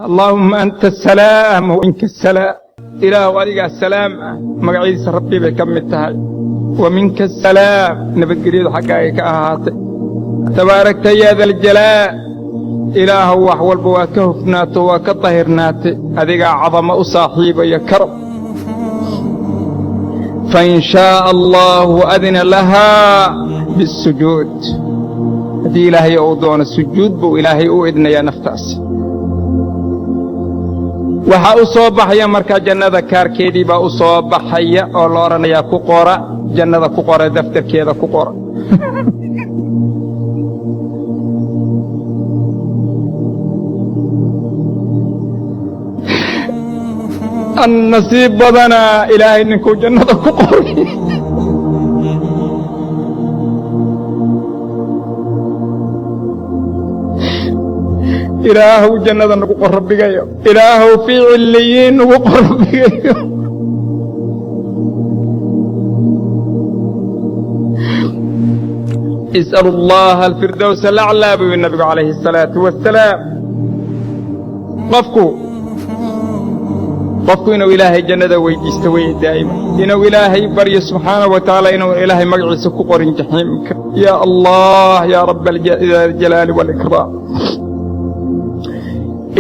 Allaahumma anta asalaam wa minka asalaam. Ilaahu adigaa salaam ah, magaciisa Rabbi bay ka mid tahay. Wa minka asalaam, nabadgelyadu xaggaagay ka ahaatay. Tabaarakta yaa daljalaal, Ilaahu wax walba waa ka hufnaato, waa ka dahirnaatay, adigaa cadamo u saaxiibaya karam. Fain shaaa allaahu adina lahaa biاsujuud, haddii Ilaahay uu doono sujuud buu Ilaahay u idnayaa naftaasi. Waxaa u soo baxaya markaa jannada kaarkeedii baa u soo baxaya oo la odhanayaa ku qora jannada, ku qora daftarkeeda, ku qora. Nasiib badanaa Ilaahay ninkuu jannada ku qoray. Ilaahow jannada nagu qor Rabbigayo, Ilaahow fii cilliyiin nagu qor Rabbigayo. Is'alu allaha alfirdows alaclaa buu yihi nabigu calayhi asalaatu wassalaam. Qofku inuu Ilaahay jannada weydiisto weye daa'ima, inuu Ilaahay baryo subxaanahu wa tacaala inuu Ilaahay magaciisa ku qorin jaxiimka. Yaa Allah, yaa raba aljalaali waalikraam.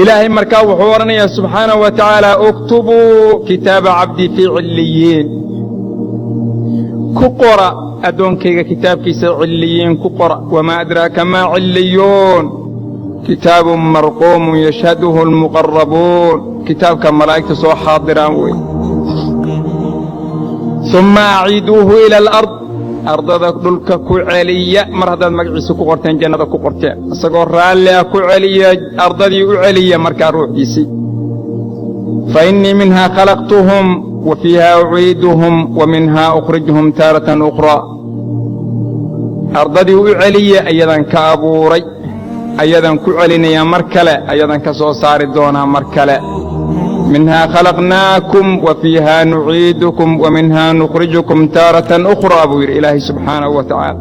Ilaahay markaa wuxuu odhanayaa subxaanahu wa tacaala: uktubuu kitaaba cabdii fii cilliyiin, ku qora addoonkayga kitaabkiisa cilliyiin ku qora. Wamaa adraaka maa cilliyuun? Kitaabun marquumun yashhaduhu almuqarrabuun, kitaabka malaa'igta soo xaadiraan wey. Uma aciiduuhu ila alard, ardada dhulka ku celiya. Mar haddaad magaciisa ku qorteen, jannada ku qorteen, isagoo raalli ah ku celiya, ardadii u celiya markaa ruuxdiisii. Fa innii minhaa khalaqtuhum wa fiihaa uciiduhum wa minhaa ukhrijuhum taaratan ukhraa. Ardadii u celiya, ayadan ka abuuray, ayadan ku celinayaa mar kale, ayadan ka soo saari doonaa mar kale. Minhaa khalaqnaakum wa fiihaa nuciidukum wa minhaa nukhrijukum taaratan ukhraa buu yidhi Ilaahay subxaanahu wa tacaala.